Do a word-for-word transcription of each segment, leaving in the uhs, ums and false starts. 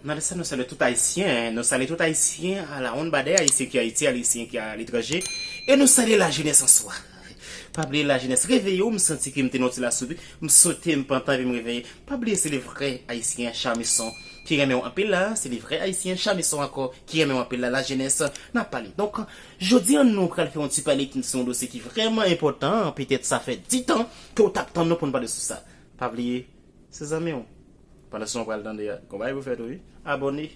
Nan lè sa, nou salye tout Ayisyen, nou salye tout Ayisyen alawonn badè, Ayisyen ki Ayiti, Ayisyen ki aletranje, e nou salye lajenès an swa. Pa bliye lajenès, reveye w, m santi ke m te nan yon ti lasoubi, m sote, m pantan, epi m reveye. Pa bliye, se le vrè Ayisyen Charmeson ki renmen w anpil la, se le vrè Ayisyen Charmeson ankò ki renmen w anpil la, lajenès, n ap pale. Donk, jodi a, nou pral fè yon ti pale ki se yon dosye ki vrèman enpòtan, petèt sa fè ditan ke w t ap tann nou pou n pale sou sa. Pa bliye, se zanmi w. Pandan se w pral tande a, gon bagay pou fè tou wi. Abòne.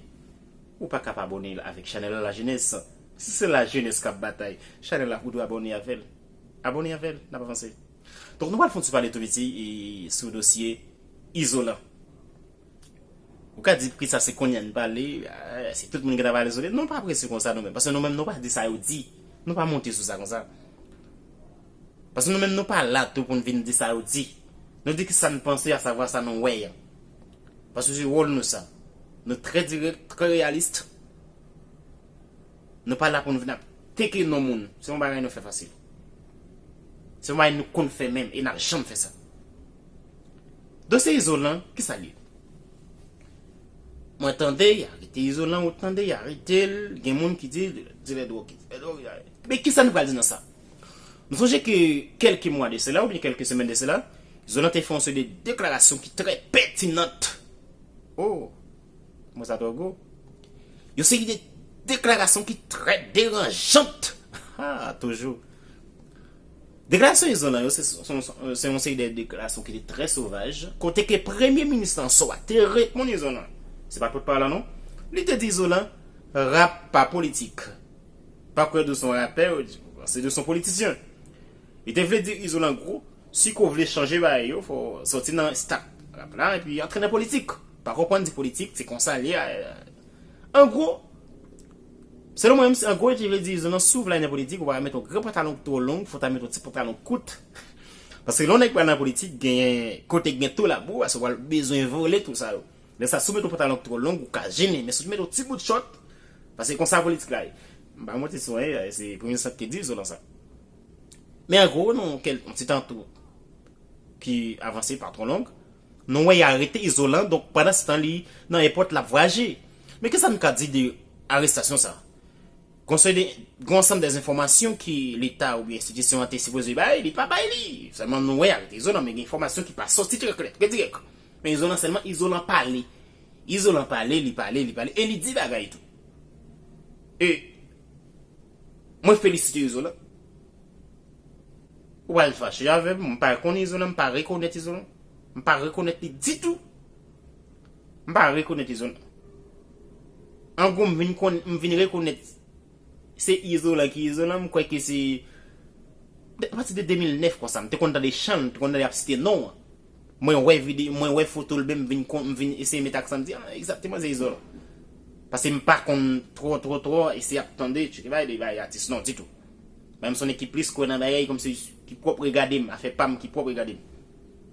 Ou pa ka pa abòne avèk chanèl la, lajenès. Si se lajenès k ap batay, chanèl la ou dwe abòne avè l. Abòne avè l, n ap avanse. Donk nou pral fè yon ti pale tou piti e, sou dosye Izolan. Ou ka di poukisa se kounye a n pale, eh, si tout moun gentan pale sou li. Nou pa prese konsa nou menm, paske nou menm nou pa di sa yo di. Nou pa monte sou sa konsa. Paske nou menm nou pa la tou pou n vin di sa yo di. Nou di ki sa n panse, asavwa sa nou wè a. Paske se wòl nou sa. Nou trè dirèk, trè reyalis. Nou pa la pou n vin ap teke non moun. Se yon bagay nou fè fasil. Se yon bagay nou konn fè menm e n ap janm fè sa. Dosye Izolan, ki sa l ye? Mwen tande, y arete Izolan, ou tande, y arete l, gen moun ki di, dilè dwòg, dilè dwòg, y arete. Men ki sa nou pral di nan sa? Nou sonje ke kèlke mwa de sela, oubyen kèlke semèn de sela, Izolan te fè yon seri de deklarasyon ki trè pètinan. Oh, mo sa twò gwo. Yon seri de deklarasyon ki trè deranjan. Ha, toujou. Deklarasyon Izolan yo, se, se, se, se yon seri de deklarasyon ki te trè sovaj. Kote ke premye minis lan sò a te reponn Izolan. Se pa pòtpawòl la non. Li te di Izolan, rap pa politik. Pa kwè Izolan rapè, se Izolan politisyen. Li te vle di Izolan gwo, si ko vle chanje bagay yo, fò sòti nan stat rap la, epi antre nan politik. Pa konprann di politik, se konsa l ye. An gwo, selon mwen menm, an gwo, li te vle di Izolan, si w vle al nan politik, ou pa ka met yon gran pantalon ki twò long, fò w ta met yon ti pantalon kout. Paske lè yon nèg pral nan politik, genyen kote gen tou labou, paske w pral bezwen vole tou sa yo. Lè sa, si w met yon pantalon ki twò long, ou ka jennen, men si w met yon ti bout chòt, paske konsa politik la ye. M pa monte sou anyen, se premye sa ki di Izolan sa. Men an gwo, nou, kèl, yon ti tan tou ki avanse pa twò long. Nou wè y arete Izolan, donk pandan se tan li nan èpòt l ap vwayaje. Men kisa n ka di de arestasyon sa? Gon seri de, gon ansanm de enfòmasyon ki Leta oubyen enstitisyon an te sipoze bay, li pa bay li. Sèlman nou wè y arete Izolan, men gen enfòmasyon ki pa sòti trè klè, trè dirèk. Men Izolan sèlman, Izolan pale. Izolan pale, li pale, li pale, e li di bagay tou. E mwen felisite Izolan. Ou pral fache avè m, m pa konn Izolan, m pa rekonèt Izolan. M pa rekonèt li ditou. M pa rekonèt Izolan. An gwo, m vin konn, m vin rekonèt se Izolan ki Izolan, m kwè ke se de, apati de de mil nèf konsa, m te konn tande chan l, m te konn tande y ap site non an. Mwen wè vide, mwen wè foto l, men m vin konn, m vin eseye met aksan, m di, ah, egzakteman, se Izolan. Paske m pa konn twò, twò, twò, eseye ap tande, tcheke bay, de bay atis non, ditou. Mwen m se yon nèg ki plis kwè nan bagay kòmsi ki pwòp regade m, afè pa m ki pwòp regade m.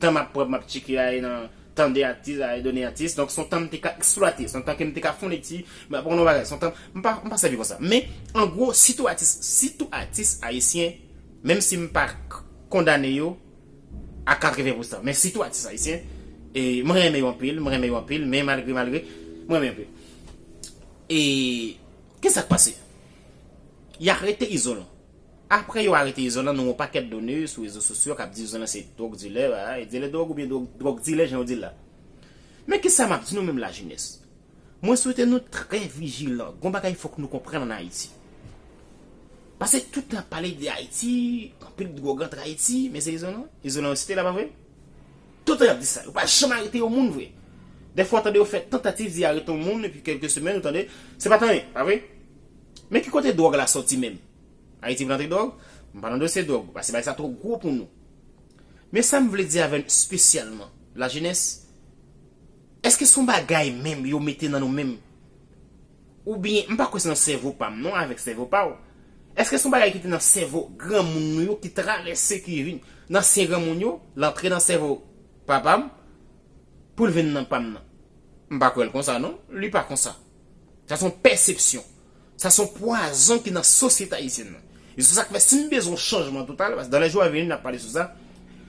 Tan m ap pran, m ap tcheke, ale nan tande atis, ale done atis. Donk, se yon tan m te ka eksplwate, se yon tan ke m te ka fè yon lekti, m ap aprann yon bagay, se yon tan, m pa, m pa sèvi konsa. Men, an gwo, sitou atis, sitou atis ayisyen, menm si m pa k-, kondane yo, a katreven pousan. Men sitou atis ayisyen, e mwen renmen yo anpil, mwen renmen yo anpil, men malgre, malgre, mwen renmen yo anpil. E, kisa k pase? Y arete Izolan. Apre yo arete Izolan, nou wè yon pakèt done sou rezo sosyo k ap di Izolan se dwòg dilè, bagay, dilè dwòg oubyen dwòg, dwòg dilè, jan yo di l la. Men kisa m ap di nou menm lajenès? Mwen swete nou trè vijilan. Gon bagay fòk nou konprann ann Ayiti. Paske tout tan ap pale de Ayiti, anpil dwòg antre Ayiti, men se Izolan. Izolan yo site la, pa vre? Tout tan y ap di sa. Yo pa janm arete yon moun vre. Dèfwa w tande yo fè tantativ di arete yon moun, epi kèlke semèn, ou tande, se pa t anyen, pa vre? Men ki kote dwòg la sòti menm? Ayiti pran antre dwòg? M pa nan dosye dwòg, paske bagay sa twò gwo pou nou. Men sa m vle di avè n espesyalman, lajenès, èske se yon bagay menm yo mete nan nou menm? Oubyen, m pa kwè se nan sèvo pa m non, avèk sèvo pa w. Èske se yon bagay ki te nan sèvo granmoun nou yo, ki travèse, ki vin nan ansyen granmoun yo, l antre nan sèvo papa m, pou l vin nan pa m nan? M pa kwè l konsa non, li pa konsa. Sa se yon pèsepsyon. Sa se yon pwazon ki nan sosyete ayisyèn nan. E se sa k fè si n bezwen yon chanjman total, paske dans les jours à venir n ap pale sou sa,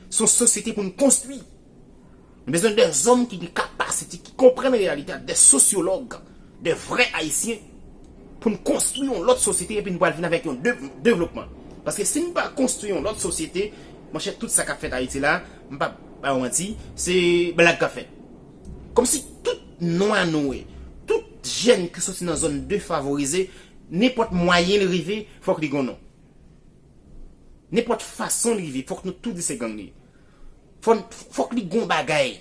se yon sosyete pou n konstwi. Nou bezwen de zòm ki gen kapasite, ki konprann reyalite a, de sosyològ, de vrè Ayisyen, pou n konstwi yon lòt sosyete epi n pral vin avèk yon dev- devlopman. Paske si n pa konstwi yon lòt sosyete, monchè, tout sa k ap fèt Ayiti la, m p ap ba w manti, se blag k ap fèt. Kòmsi tout nwa nou ye, tout jèn ki soti nan zòn defavorize, nenpòt mwayen l rive, fòk li gon non. Nenpòt fason li rive, fòk nou tou di se gang li ye. Fò n- fòk li gon bagay.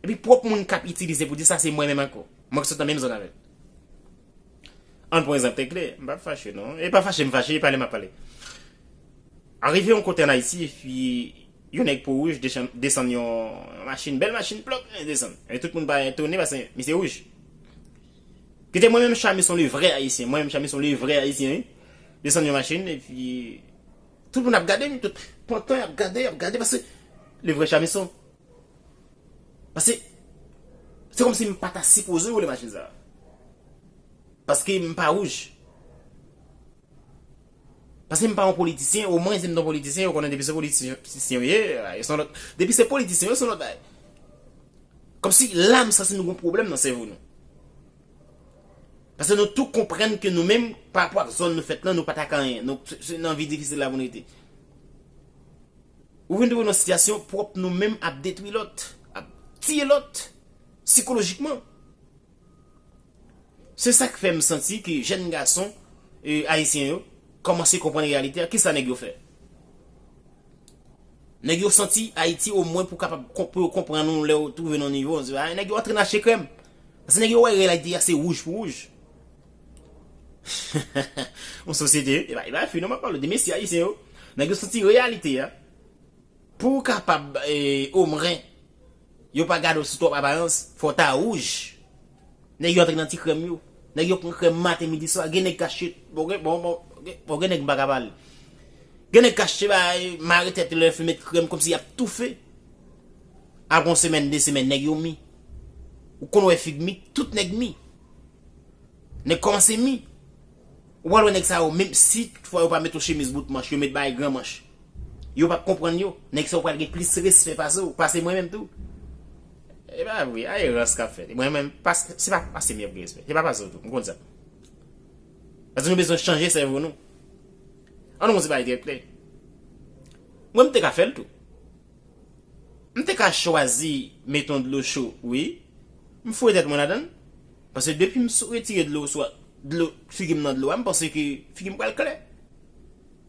Epi pwòp moun k ap itilize pou di sa se mwen menm ankò. Mwen ki sot nan menm zòn avè l. Ann pran egzanp trè klè, m p ap fache non. E pa fache m fache, e pale m ap pale. Arive yon kote ann Ayiti, epi yon nèg po wouj desann, desann yon machin, bèl machin, plòp, desann. E tout moun pa etone paske misye wouj. Kite mwen menm Chamison le vrè Ayisyen, mwen menm Chamison le vrè Ayisyen, wi. Desann yon machin, epi tout moun ap gade m, tout pantan ap gade, ap gade, paske le vrè Chamison. Paske se kòmsi m pa ta sipoze woule machin sa. Paske m pa wouj. Paske m pa yon politisyen, omwen si m t yon politisyen, yo konnen depi se politisyen yo ye, se yon lòt. Depi se politisyen yo, se yon lòt bagay. Kòmsi la m santi nou gon pwoblèm nan sèvo nou. Paske nou tou konprann ke nou menm, pa rapò ak zòn nou fèt lan, nou pa ta ka anyen. Nou, se, se nan vi difisil la pou nou rete. Ou vin twouve nan sitiyasyon pwòp nou menm ap detwi lòt, ap tiye lòt, sikolojikman. Se sa k fè m santi ke jèn gason e, ayisyen yo kòmanse konprann reyalite a. Kisa nèg yo fè? Nèg yo santi Ayiti omwen pou kapab kon- pou yo konprann ou lè yo twouve nan nivo. Nèg yo antre nan achte krèm. Paske nèg yo wè reyalite a se wouj pou wouj. Yon sosyete, e pa, e pa fi non m ap pale de mesye ayisyen yo. Nèg yo santi reyalite a. Pou w kapab e, omwen, yo pa gade w sou twòp aparans, fò w ta wouj. Nèg yo antre nan ti krèm yo. Nèg yo pran krèm maten, midi, swa. Gen nèg k achte, bon, gen, bon, bon, gen, bon, gen nèg m pa ka pale. Gen nèg k achte bagay, mare tèt yo lè yo fin met krèm kòmsi y ap toufe. Apre yon semèn, de semèn, nèg yo mi. Ou konn wè fig mi, tout nèg mi. Nèg kòmanse mi. Ou pral wè nèg sa yo, menm si toutfwa yo pa met yon chemiz bout manch, yo met bagay gran manch. Yo p ap konprann yo. Nèg sa yo pral gen plis respè pase w, pase mwen menm tou. E pa vre, a erans k ap fèt. Mwen menm, pas, se pa pase m ap gen respè. Se pa pase w tou, m konn sa. Paske nou bezwen chanje sèvo nou. An nou konn se bagay trè klè. Mwen m te ka fè l tou. M te ka chwazi met yon dlo cho, wi. M foure tèt mwen ladan l. Paske depi m sou- retire dlo sou dlo figi m nan dlo a, m panse ke figi m pral klè.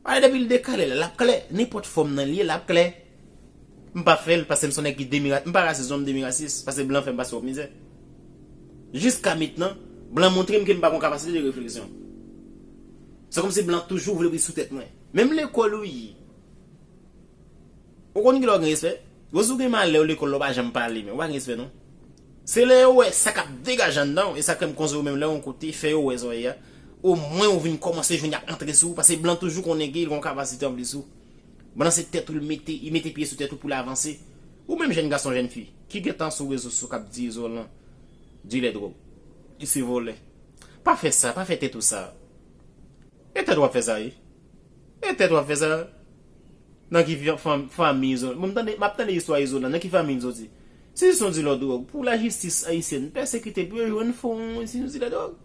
Ale depi l dekale la, l ap klè. Nenpòt fòm nan li ye, l ap klè. M pa fè l paske m se yon nèg ki demi ra- m pa rasis non, m demi rasis. Paske blan fè m pase twòp mizè. Jiska mentnan, blan montre m ke m pa gon kapasite de refleksyon. Se kòmsi blan toujou vle pi sou tèt mwen. Menm lekòl ou ye. Ou konn kilè w gen respè? Wè si w gen malè w lekòl la w pa janm pale, men ou pa gen respè non. Se lè yo wè sa k ap degaje anndan w, e sa k fè m konze w menm lè w yon kote, fè yo wè zòrèy a. Omwen ou vin kòmanse jwenn y ap antre sou ou, paske blan toujou konnen ke l gen yon kapasite anplis ou. Blan se tèt ou l mete, li mete pye sou tèt ou pou l avanse. Ou menm jèn gason, jèn fi, ki gentan sou rezo sosyo k ap di Izolan, dilè dwòg, li se vòlè. Pa fè sa, pa fè tèt ou sa. E tèt w ap fè sa, wi. E tèt w ap fè sa. Nan ki fam- fanmi Izo- mwen m tande, m ap tande istwa Izolan, nan ki fanmi l soti? Si se yon dilè dwòg, pou lajistis ayisyèn pèsekite l, pou yo jwenn fon, si se yon dilè dwòg.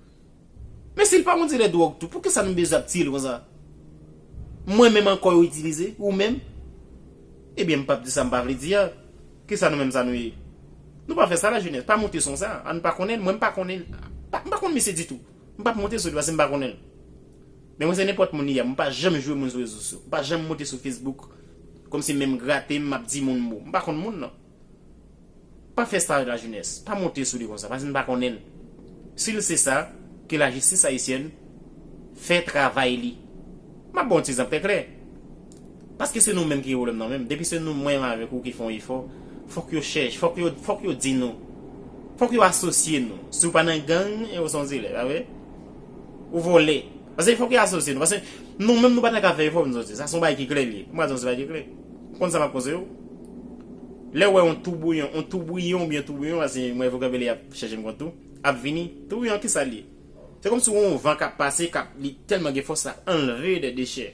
Men si l pa yon dilè dwòg tou, poukisa nou bezwen ap tiye l konsa? Mwen menm ankò yo itilize, ou menm? Ebyen, m p ap di sa m pa vle di a. Kisa nou menm sa nou ye? Nou pa fè sa lajenès, pa monte sou sa, an pa konnen l, mwen m pa konnen l. Pa- m pa konn misye ditou. M p ap monte sou li paske m pa konnen l. Men mwen se nenpòt moun li ye, m pa janm jwe moun sou rezo sosyo. M pa janm monte sou Facebook kòmsi men m grate m, m ap di moun mo. M pa konn moun nan. Pa fè sa lajenès. Pa monte sou li konsa, paske n pa konnen l. Si l se sa, ke lajistis ayisyèn fè travay li. M ap ba w yon ti egzanp trè klè. Paske se nou menm ki gen pwoblèm nan menm. Depi se nou, mwen menm avèk ou ki fè yon efò, fòk yo chèche, fòk yo, fòk yo di nou. Fòk yo asosye nou. Si w pa nan gang, e ou se yon dilè, pa vre? Ou vòlè. Paske fòk yo asosye nou. Paske nou menm nou pa ta ka fè efò pou nou soti. Sa se yon bagay ki klè li ye. M pral di w se bagay ki klè. Ou konn sa m ap konze w? Lè w wè yon toubouyon, yon toubouyon oubyen toubouyon, paske mwen vokabilè ap chèche m konn tou, ap vini. Toubouyon, kisa l ye? Se kòmsi w wè yon van k ap pase, k ap, li tèlman gen fòs, l ap anlve de dechè.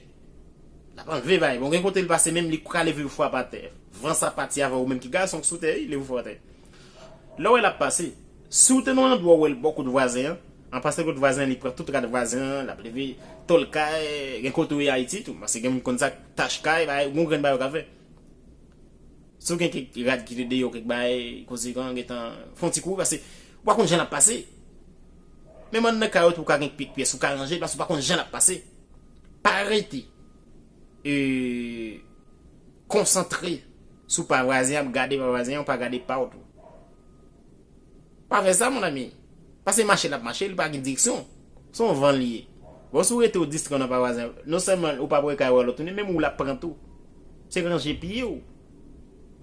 L ap anlve bagay. Bon, gen kote l pase menm, li ka leve frape atè. Van sa pati avè w menm ki gason k sou tè, wi, leve frape atè. Lè w wè l ap pase, si w te nan yon andwa w wè l bò kot vwazen an, an pase kot vwazen an, li pran tout rad vwazen an, l ap leve tòl kay, gen kote w ye Ayiti tou, paske gen moun konn sa, tach kay, bagay, gon grenn bagay yo ka fè. Si w gen kèk rad ki te deyò, kèk bagay konsekan, gentan fè yon ti kouri, paske w pa konn jan l ap pase. Menm anndan kay ou tou, ou ka gen kèk pyès, ou ka ranje l, paske w pa konn jan l ap pase. Pa rete e, konsantre sou pa vwazen an, ap gade pa vwazen an, ou pa gade pa w tou. Pa fè sa, mon ami. Paske mache l ap mache, li pa gen direksyon. Se yon van li ye. Bon, si w rete w distre nan pa vwazen an, non sèlman ou p ap wè kay ou a lòt tounen, menm ou l ap pran tou. Se ranje pye w.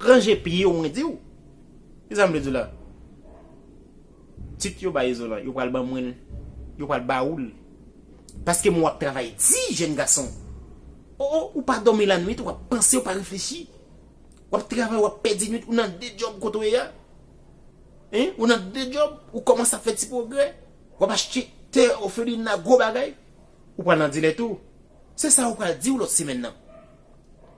Ranje pye w, mwen di w. Kisa m vle di w la? Tit yo bay Izolan, yo pral ban mwen l. Yo pral ba ou l. Paske mwen w ap travay di, jèn gason. O, o, ou pa dòmi lannwit, w ap panse, w pa reflechi. W ap travay, w ap pèdi nwit, ou nan de djòb kote w ye a. Hein? Ou nan de djòb, ou kòmanse ap fè ti pwogrè. W ap achte tè òfelina, gwo bagay. Ou pral nan dilè tou. Se sa ou pral di w lòt semèn nan.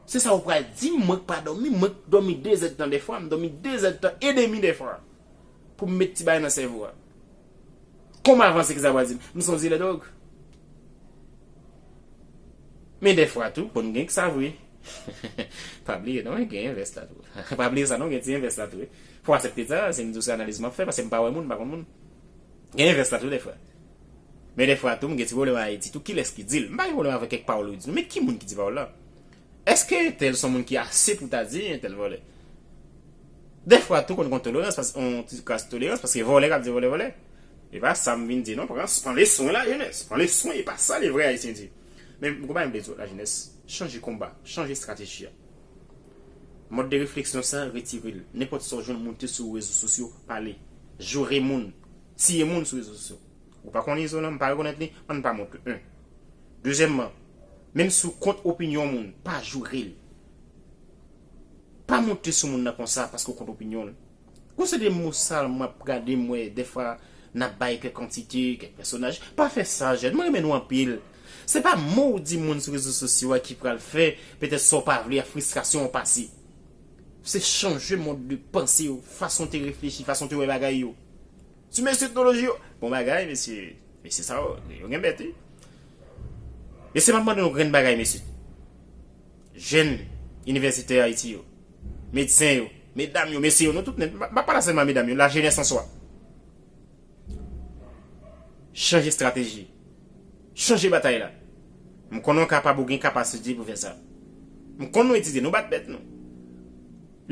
Se sa ou pral di m, mwen k pa dòmi, mwen k dòmi de zèdtan dèfwa, m dòmi de zèdtan edemi dèfwa. Pou m met ti bagay nan sèvo a. Kòman avanse ki sa pral di m? M se yon dilè dwòg. Men dèfwa tou, bon, gen ki sa vre. Pa bliye non, gen envès la tou. Pa bliye sa non, gen ti envès la tou, wi. Fò w aksepte sa, se m di w se analiz m ap fè, paske m pa wè moun, m pa konn moun. Gen envès la tou dèfwa. Men dèfwa tou, m gen ti pwoblèm ak Ayiti tou. Kilès ki di l? M pa gen pwoblèm avèk kèk pawòl ou di nou, men ki moun ki di pawòl la? Èske entèl se yon moun ki ase pou ta di entèl vòlè? Dèfwa tou konn gon tolerans, paske yon ti kras tolerans, paske vòlè k ap di vòlè, vòlè. E pa sa m vin di non, pran, pran leson la jenès. Pran leson, e pa sa le vrè ayisyen di. Men gon bagay m vle di w, lajenès, chanje konba, chanje estrateji a. Mòd de refleksyon sa, retire l. Nenpòt sa w jwenn monte sou rezo sosyo, pale. Joure moun, tiye moun sou rezo sosyo. Ou pa konn Izolan, m pa rekonèt li, ann pa montre. Un. Dezyèmman, menm si w kont opinyon moun, pa joure l. Pa monte sou moun nan konsa paske w kont opinyon l. Gon seri de mo sal m ap gade, m wè dèfwa n ap bay kèk antite, kèk pèsonaj. Pa fè sa, jèn. Mwen renmen nou anpil. Se pa mo w di moun sou rezo sosyo a ki pral fè petèt sa w pa vle a, fristrasyon w pase. Se chanje mòd de panse w, fason w te reflechi, fason w te wè bagay yo. Ti mesye teknoloji yo. Bon bagay, mesye. Mesye sa yo, yo gen bèt, wi. Mesye, m ap mande nou grenn bagay, mesye. Jèn inivèsitè Ayiti yo, medsen yo, medam yo, mesye yo, nou tout nèt. M pa, m pa pale sèlman medam yo, lajenès an swa. Chanje estrateji. Chanje batay la. M konnen w kapab, ou gen kapasite pou fè sa. M konn nou etidye, nou bat bèt nou.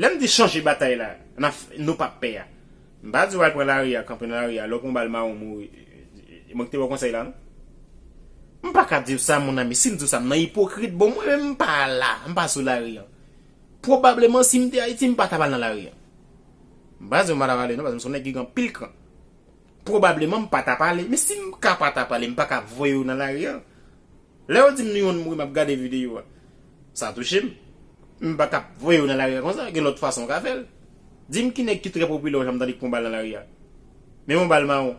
Lè m di chanje batay la, n ap f-, nou p ap pè a. M pa di w al pran lari a, kanpe nan lari a, lè w pran bal mawon mouri. Mwen ki te ba w konsèy la, non? M pa ka di w sa, mon ami. Si m di w sa, m nan ipokrit. Bon, mwen menm m pa la, m pa sou lari an. Pwobableman, si m te Ayiti, m pa t ap al nan lari an. M pa di w m pa t ap ale, non, paske m se yon nèg ki gen anpil kran. Pwobableman, m pa t ap ale. Men si m ka pa t ap ale, m pa ka voye w nan lari an. Lè yo di m ni youn mouri, m ap gade videyo a. Sa touche m. M pa t ap voye w nan lari a konsa, gen lòt fason w ka fè l. Di m ki nèg ki trè popilè w janm tande ki pran bal nan lari a. Men yon bal mawon.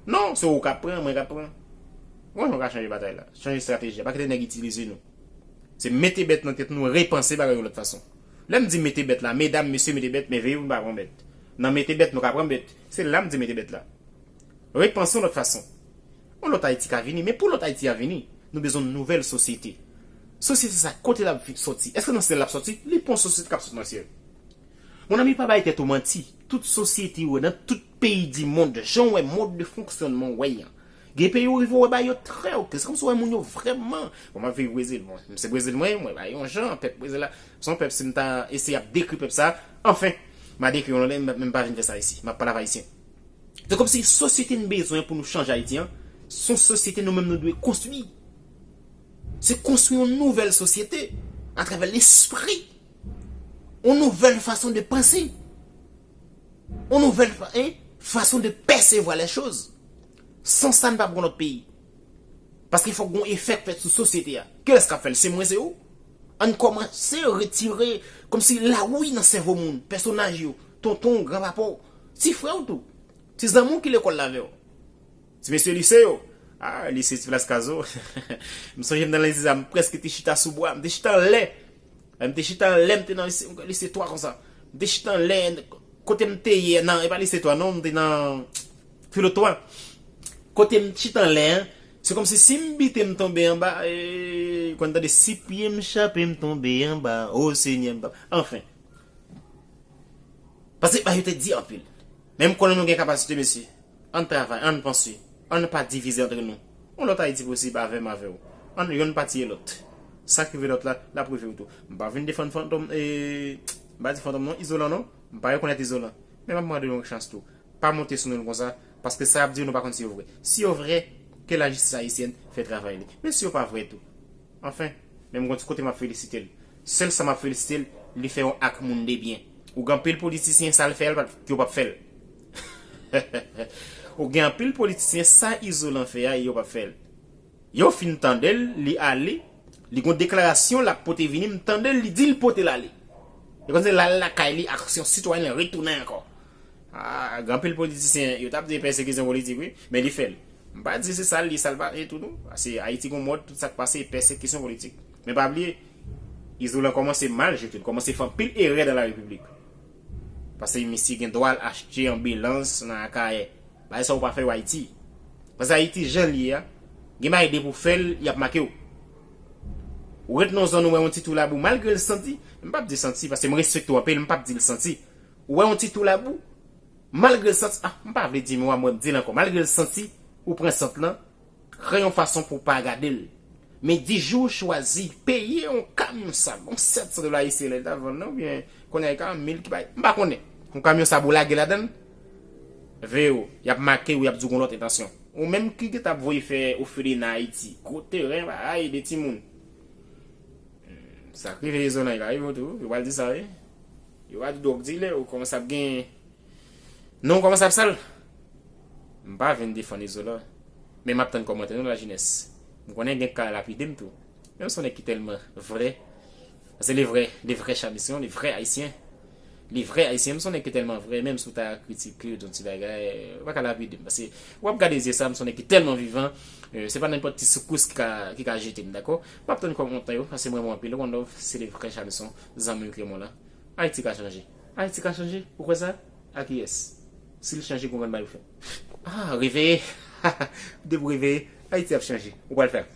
Non, se ou k ap pran, mwen k ap pran. Bon, nou ka chanje batay la. Chanje estrateji a. Pa kite nèg itilize nou. Se mete bèt nan tèt nou, repanse bagay yon lòt fason. Lè m di mete bèt la, medam, mesye, mete bèt, men veye pou n pa pran bèt. Nan mete bèt, nou ka pran bèt. Se la m di mete bèt la. Repanse yon lòt fason. Yon lòt Ayiti ka vini, men pou lòt Ayiti a vini, nou bezwen yon nouvèl sosyete. Sosyete sa, kote l ap vi-, sòti? Èske nan syèl l ap sòti? Li pa yon sosyete k ap sot nan syèl. Mon ami, pa bay tèt ou manti. Tout sosyete yo, nan tout peyi di mond, jan w wè mòd de fonksyònman w wè an. Gen peyi ou rive wè bagay yo trè oke. Se kòmsi w wè moun yo vrèman. Bon, m ap viv Brezil. Bon, m se Brezil mwen, mwen bagay yon jan, pèp Brezil la. Se yon pèp, si m ta eseye ap dekri pèp sa, anfen, m a dekri yon lè, men m pa vin fè sa isi. M ap pale avè ayisyen. Se kòmsi sosyete n bezwen pou nou chanje Ayiti an, se yon sosyete nou menm nou dwe konstwi. Se konstwi yon nouvèl sosyete atravè lespri, yon nouvèl fason de panse, yon nouvèl fa-, hein, fason de pèsevwa lè choz. San sa, n p ap gen lòt peyi. Paske fòk gen yon efè k fèt sou sosyete a. Kilès k ap fè l? Se mwen, se ou? Ann kòmanse retire kòmsi lawouy nan sèvo moun, pèsonaj yo, tonton w, granpapa w, ti frè w tou, ti zanmi w ki lekòl la avè w, ti mesye lise yo, Ah, lise ti plas Kazo. M sonje m nan lise a, m prèske te chita sou bwa, m te chita anlè. Lè m te chita anlè, m te nan lise, lise twa konsa. M te chita anlè, kote m te ye, nan, e pa lise twa non, m te nan filo twa. Kote m chita anlè, se kòmsi si m bite m tonbe anba, e, konn tande si pye m chape m tonbe anba, o Senyè m papa. Anfen. Paske ba yo te di anpil. Men m konnen nou gen kapasite, mesye. Ann travay, ann panse. Ann pa divize antre nou. Yon lòt Ayiti posib avè m avè w. Ann yonn pa tiye lòt. Sa k rive lòt la, l ap rive w tou. M pa vin defann Fantom, e, m pa di Fantom non, Izolan non. M pa rekonèt Izolan. Men m ap mande nou yon chans tou. Pa monte sou nou konsa, paske sa y ap di yo nou pa konn si yo vre. Si yo vre, ke lajistis ayisyèn fè travay li. Men si yo pa vre tou. Anfen, men m gon ti kote m ap felisite l. Sèl sa m ap felisite l, li fè yon ak moun de byen. Ou gen anpil politisyen, sa l fè a, l pa t, yo p ap fè l. Ou gen anpil politisyen, sa Izolan fè a, yo p ap fè l. Yo fin tande l, li ale, li gon deklarasyon l ap pote vini, m tande l, li di l pote l ale. E konn se l al lakay li, aksyon sitwayèn retounen ankò. Ah, gen anpil politisyen, yo t ap di pèsekisyon politik, wi, men li fè l. M pa di se sa l ye, sa l pa ye tou, non. Paske Ayiti gon mòd, tout sa k pase, e pèsekisyon politik. Men pa bliye, Izolan kòmanse mal, jete l kòmanse fè anpil erè dan la repiblik. Paske misye gen dwa al achte anbilans nan Akayè. Bagay sa ou pa fè yo Ayiti. Paske Ayiti, jan l ye a, gen bagay depi w fè l, y ap make w. Ou ret nan zòn ou wè yon ti twou labou, malgre l santi, m p ap di santi, paske m respekte w anpil, m p ap di l santi. Ou wè yon ti twou labou, malgre l santi, ah, m pa vle di mo a, mwen m di l ankò, malgre l santi, ou pran sant lan, kreye yon fason pou w pa gade l. Men di jou w chwazi peye yon kamyon sab, yon sèt san dola ayisyen lè l ta vann nan, oubyen kounye a e karant mil ki bay, m pa konnen. Yon kamyon sab ou lage ladan l, veye w, y ap make w, y ap di w gon lòt entansyon. Ou menm ki gentan ap voye fè ofelina Ayiti, gwo teren, bagay, de timoun. Sa k rive Izolan, li ka rive w tou, yo pral di sa, wi. Yo pral di dwòg dilè, ou kòmanse ap gen non, kòman sa ap sal? M pa vin defann Izolan. Men m ap tann kòmantè nou, lajinès. M konnen gen k ka lapide m tou. Men m se yon nèg ki tèlman vrè. Se le vrè, le vrè Chamison, le vrè Ayisyen. Le vrè Ayisyen, m se yon nèg ki tèlman vrè, menm si w ta kritike, di yon ti bagay, ou pa ka lapide m. Paske w ap gade zye sa, m se yon nèg ki tèlman vivan, e, se pa nenpòt ti soukous ki ka, ki ka jete m, dakò? M ap tann kòmantè yo, paske m renmen w anpil, one love, se le vrè Chamison, zanmi w ki renmen w la. Ayiti ka chanje. Ayiti ka chanje? Ou kwè sa? A kiyès? Si l chanje, gon grenn bagay ou fè. Ah, reveye! Depi w reveye, Ayiti ap chanje. Ou pral fè ak